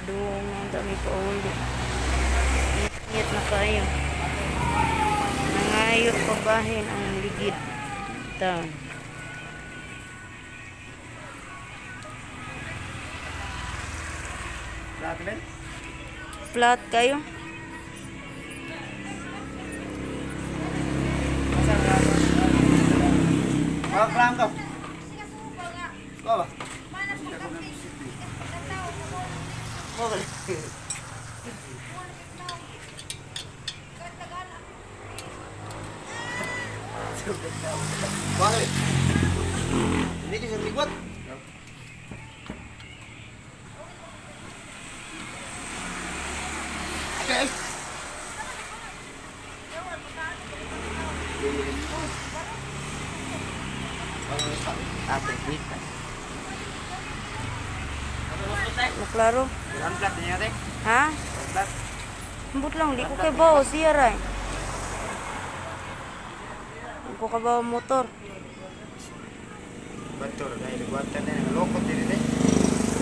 Padung ang dami pa uli. Init na kayo. Nangayo pabahin ang ligid. Town. Flat kayo. Mga klam ka. Ko ba? Ko ba? Bakit? Hindi ka siya ligwat. Okay. Ate, wait. Maklaro. Ang plat niya, ate. Ha? Ang plat. Ambot lang, di ko kay bawo siya ray. Di ko kabaw motor. Bator, dahil ligwatan na. Nalokot din rin eh.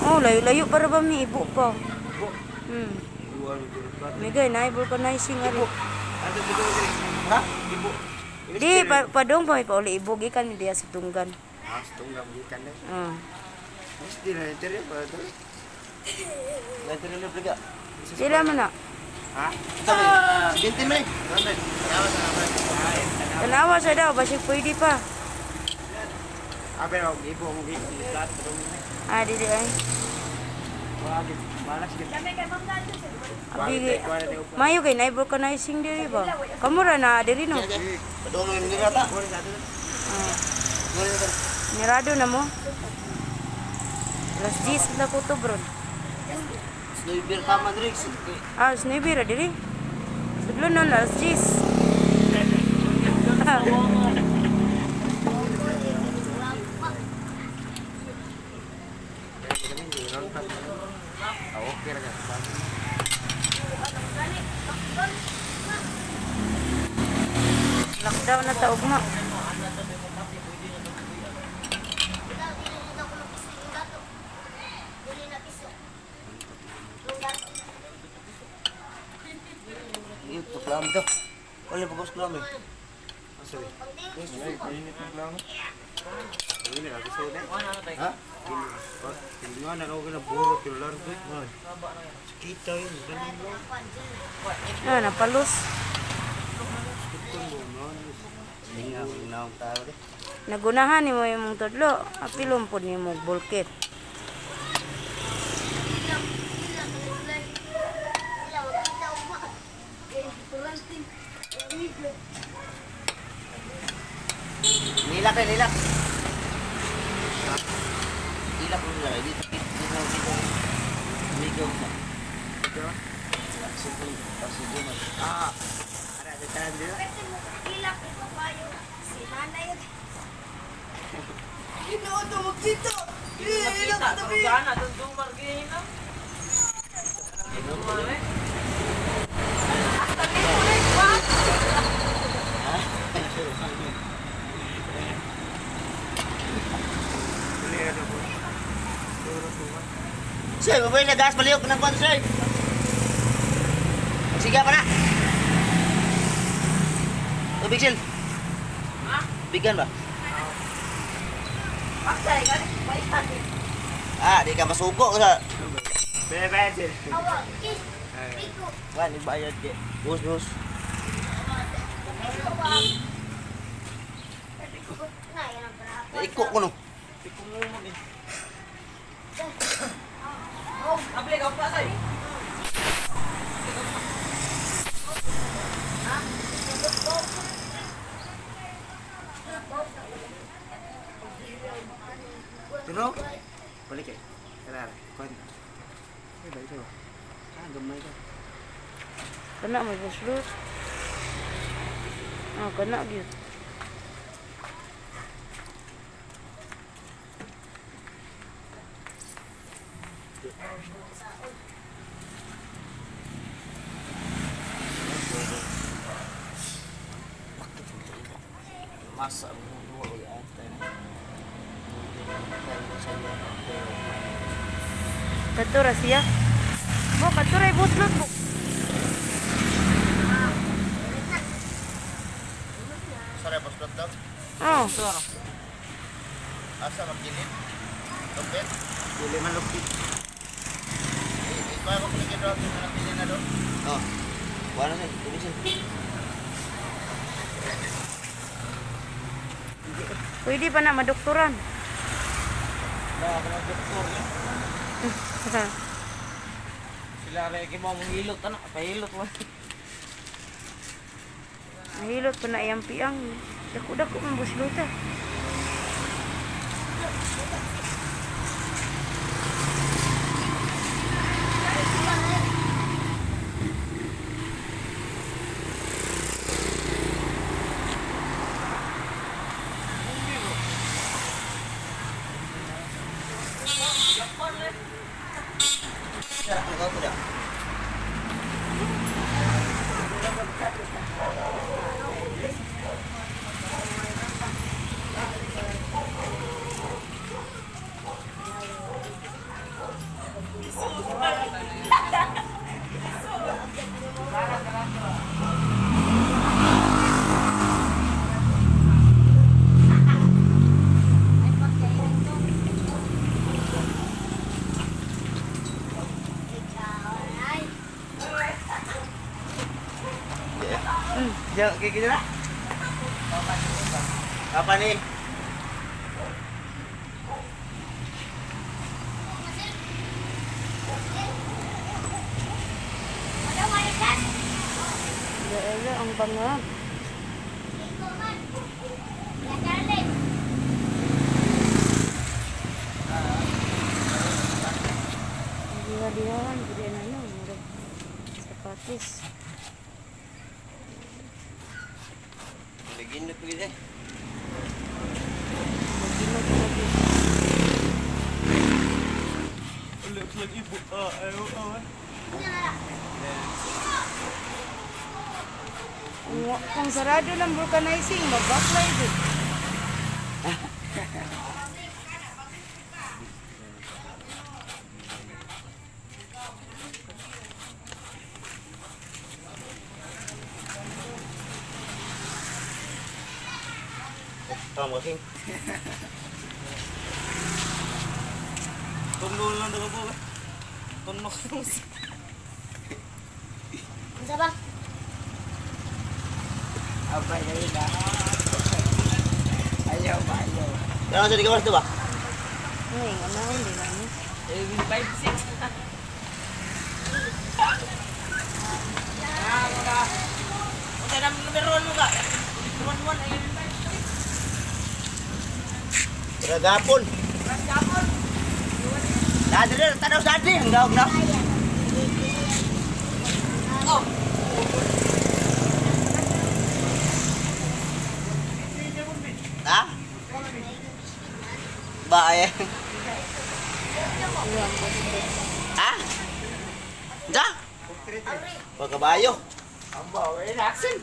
Oh, layo-layo para ba mi ibo pa. Ibo. Ibo, ano, plat. Migay na vulcanizing ari. Ano dito dito? Ha? Ibo. Di pa, padung pa may pauli ibo gikan mi diya sa tunggan. Ah, sa tunggan gikan na. Ah. Mas di na interior pa ito. Na interior libre ka. Sila man na. Ha? Sabi, 17 man eh. Tanawa sa daw basig pwede pa. Ah, pero ibo mo gi plat Ah, di di ay. Wag, malas gid. Abi mayo kay na vulcanizing diri ba. Kamura na diri no. Padung mo ni rata. Ah. Nirado na mo. Alas 10 na ko to bro. Snow pa man diri. Ah, snibi ra diri. Sudlo na alas 10. Ah, okay ra ka. Lockdown na ta ugma. Ito klamo to. Wala pa boss klamo. Asa eh? Init ng klamo. Ini lagi sa una. Ha? Hindi nga na ako na buro pero largo. Kita yun. Ganun mo. Ah, napalos. Hindi nga naong tao de. Nagunahan nimo imong tudlo, apilon pod nimo og bulkit. Nilak eh, nilak. Nilak mo nila. Dito, dito, dito. Ligaw na. Dito? Ah. Ara, sa tanan dito. Sir, babay na gas palihog ng kwan, sir. Sige pa na. Tubig, Sil. Bigyan ba? Ah, di ka masuko sa. Bayad, sir. Wan, ibayad ke. Bus, bus. Iko ko no. Pero, balik eh. Tara, kuan. Ay, balik ito. Ah, gamay ka. Kana may buslot. Ah, kana gyud. Masa mo duwa oy ate. Kato ra siya. Bo, katuray buslot bo. Sare buslot daw. Oh. Asa magkilid? Lupit? Dili man lupit. Eh, ikaw mo kuligid daw. Anong pili na doon? Oh. Wala sa, dili sa. Pwede pa na madoktoran. Wala ka doktor niya. Sila rin mo mong hilot anak, pahilot mo. Nahilot pa na iyang piang. Dako-dako man buslota. Ang ko da. Ya, kayak gini lah. Apa nih? Wala ang bangag. Diha-dihaan, pwede na yun. Murag sapatos. Lagi na pwede. Magginag-ginag. Kung sarado ng vulcanizing, mabaklay din. Tama kasing. Tundo lang daw po. Tundo. Apa ini dah? Ayaw ba, ayaw. Kaya sa di ka ba? Ay, ano, hindi na ano. 5-6. Ah, mga. Unsa nang numero mo ka? 11 11 5 6. Ragapon. Ragapon. Dadi rin, tanaw sa adi. Ang gawag na. Oh. Ha? Ba, eh. Ha? Da? Pagkabayo. Ang bawi, relaxin.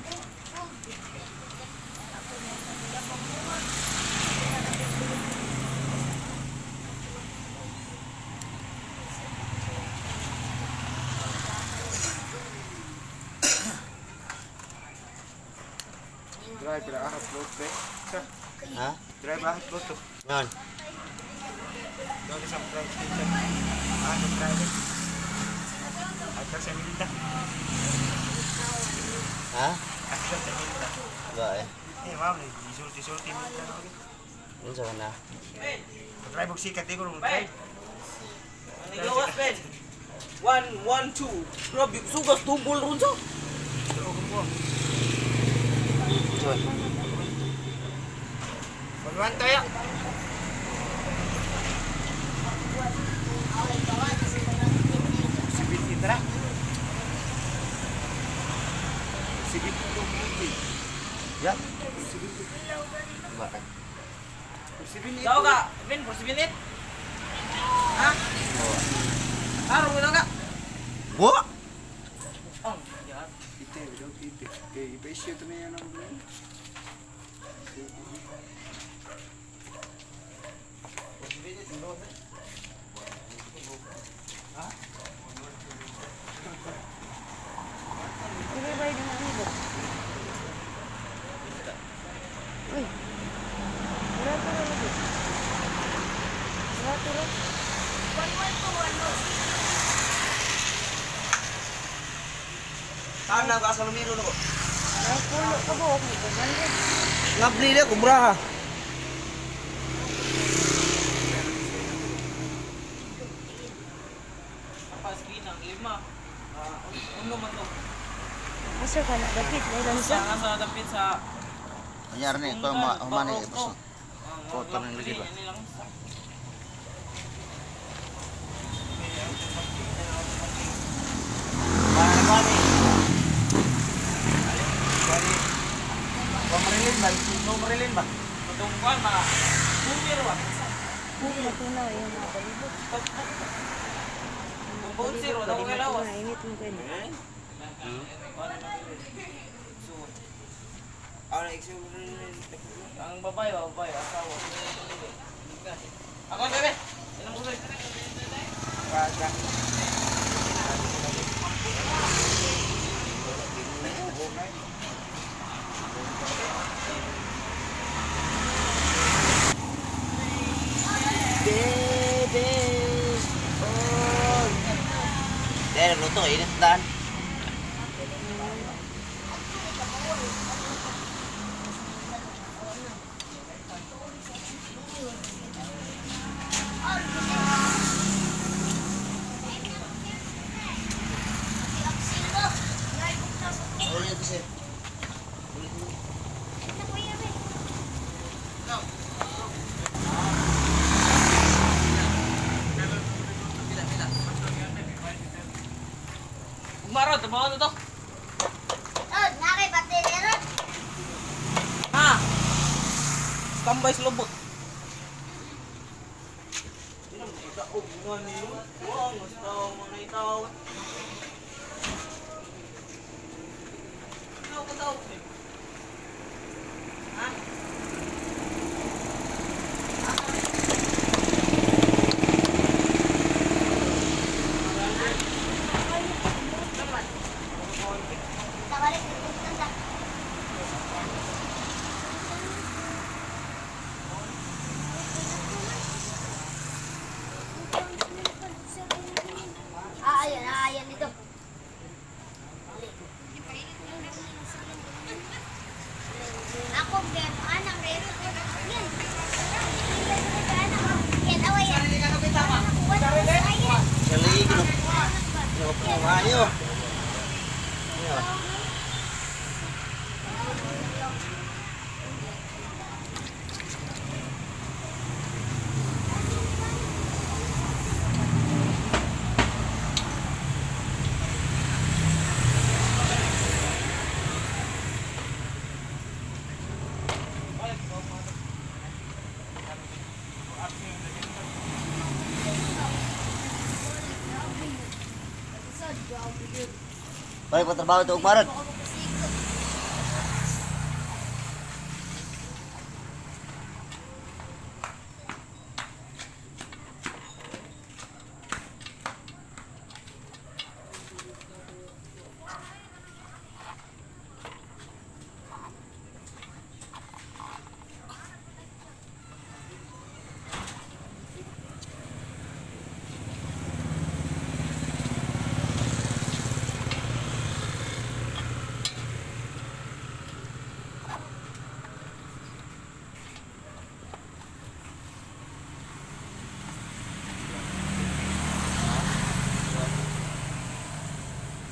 Drive ra ahap lot be. Sa Ha? drive ahap lot to. Ngon. Doon sa drive station. Ah, drive. Akal sa milita. Ha? Akal sa milita. Ba, eh. Eh, ma'am, isulti-sulti milita na ako. Unsa ka na? Drive og sikat di ko nung drive. Ang gawas Ben. 1 1 2. Grabe sugas tubol ron sa. Unsa man? Pagwan tayo. Sibit itra. Sibit to buti. Ya. Ba. Sibit Daw ka, Ben, for minute. Ha? Araw mo na ka. Wo? Ang, yan. Ite, daw ite. Kay ipa-issue to niya ng problema. na ka sa lumiro nako. Ay, pulo ka buok. May 200. Ngabli na kubra ha. Paskina, ang lima. Ah, uno man to. Asa ka na dapit? May lansa. Sa sa dapit sa Kanyari ni, ikaw humani, boss. Koto ng lagi ba? Bani bani. Bani. Marilyn ba? No Marilyn ba? Matungkuan ba? Bumir ba? Matunaw yung mga palibot. Kung bounsir, wala akong ilawas. Init mo kayo. Ah, na exam. Ang babae, ba, babae, asawa. Ako, bebe! Ilang ko Kaga. Baby, oh. Dahil luto, init daan. Oh, yun kasi. Umaro, tabawan na to. Oh, nakay baterero. Ha? Standby sa lubot. Tabalik tanda. Ah, ayan, ah, ayan dito. Ako, anang, yan. Yan, away yan. Sa lagi ko. Ano niyo? Balik pa trabaho ito, umarad.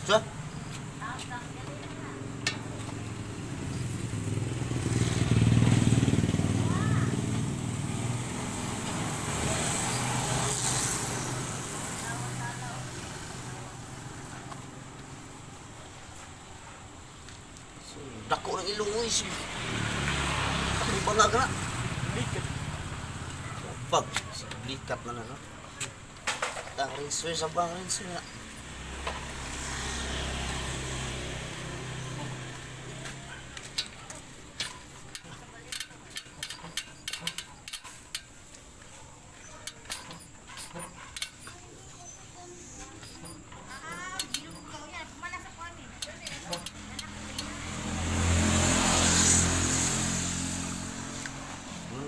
So? Dako ng ilong uy. Ako ba nga ka na? Likat. Pag, likat na na no? Ang rinso, sa bang rinso na.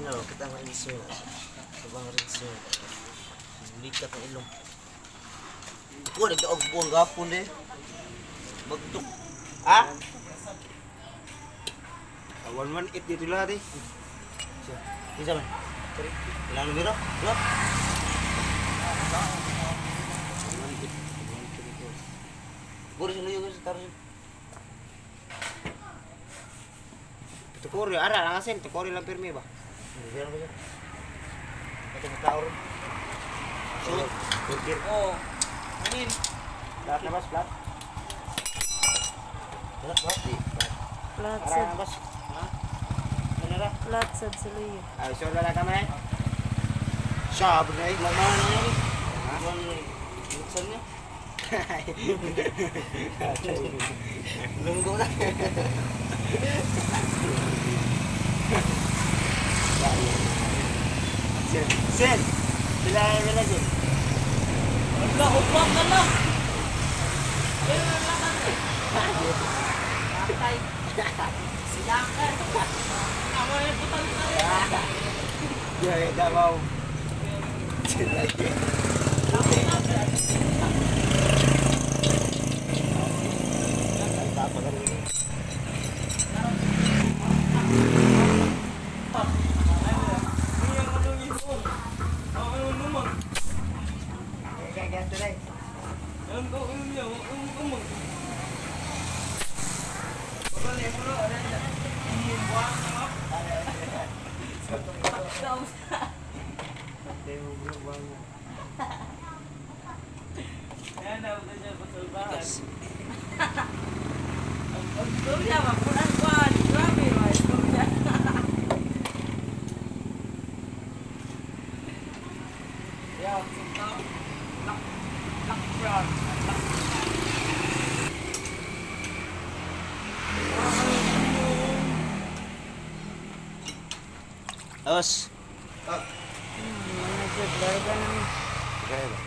Ano, kita ang rinso na. Sa bang rinso. Likat ang ilong. Ako, nagdaog buwang gapon eh. Magduk. Ha? 118 dito lahat eh. Isa man. Ilang numero? Dua. 118. Guru sa luyo sa taro. Tukori, ara lang asin, tukori lang pirmi ba? Hindi ba siya? Ito sa tao ron. Shoot. Burger. Oh. Anin. Lahat na bas, lahat. Wala ba? Di. Flat Ara sad. na bas. Ha? Ano ra? Flat sad sa luyo. Ay, sure na lang kami. Sabi na eh. Lamaw na yun. Buksan niya. Lunggo na. Sen, Sen. Sila sila Sen. Wala, upak ka na. Ayun, wala ka na eh. Patay. Silakan. Amo na yung putang tayo. Yeah, Davao. Sila. Ang anong ipon. Ang anong lumang. Ang ko niya, ang umang. Baka na ipon, ano na. Iniwan na nga. Daw sa. Ayan na, ito siya pasalbahan. Ang istorya, mapunan kuan. Grabe, mga istorya. Yeah, so, lock, lock, brown. Lock. Os. Mga jud larga na mi. Kaya ba?